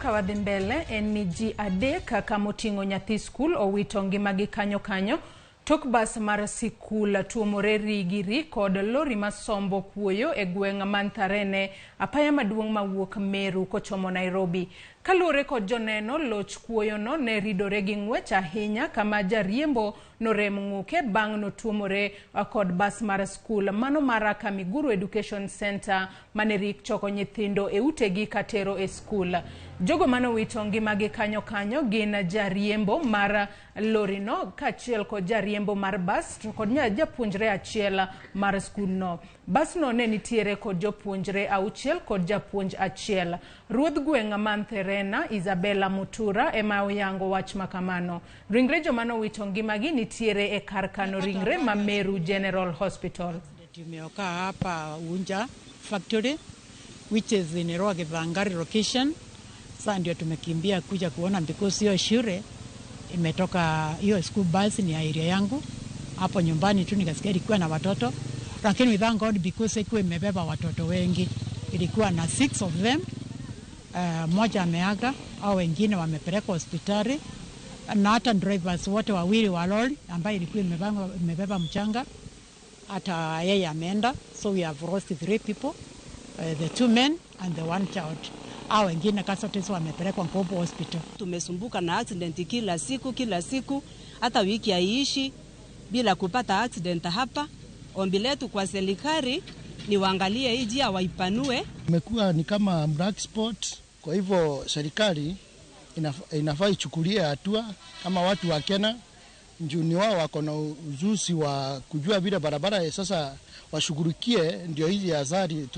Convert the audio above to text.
Kawadhi mbele en ni ji 3 kamoting'o nyathi skul owito ngimagi kanyo kanyo tok bas mar sikul tuomore rigiri kod lori masombo kuoyo e gweng' Mantharene, apaya maduong' mawuok Meru kochomo Nairobi. Kaluwore kod joneno, loch kuoyono ne ridore gi ng'wech ahinya kama jariembo norem ng'uke bang' notuomore kod bas mar skul mano mar Kamiguru Education Center mane rik choko nyithindo e utegi katero e skul. Jogo manowito ngimagi kanyo kanyo gin jariembo mar lorino kaachiel kod jariembo mar bas to kod japuonjre achiel mar skundno. Basno ne nitiere kod jopuonjre 6 kod japuonj achiel. Ruodh gweng' Mantherena Isabella Mutura ema oyango wach makamano. Ringre joma nowito ngimagi nitiere e kar kano ringre ma Meru General Hospital. Tumeokaa hapa Unja Factory, which is in Irua Githangari location. Sasa ndio tumekimbia kuja kuona because hiyo shule imetoka, hiyo school bus ni ya area yangu hapo nyumbani tu, nikasikia ilikuwa na watoto, lakini we thank God because ilikuwa imebeba watoto wengi, ilikuwa na 6 of them. Mmoja ameaga au wengine wamepelekwa hospitali, na hata drivers wote wawili wa lori ambayo ilikuwa imebeba mchanga, hata yeye ameenda. So we have lost 3 people, the 2 men and the 1 child. Hao wengine casualties wamepelekwa Nkobo Hospital. Tumesumbuka na accident kila siku kila siku, hata wiki haiishi bila kupata accident hapa. Ombi letu kwa serikali ni waangalie hii njia waipanue. Imekuwa ni kama black spot, kwa hivyo serikali inafaa ichukulie hatua kama watu wa Kenya, juu ni wao wako na ujuzi wa kujua vile barabara sasa washughulikie ndio hizi athari.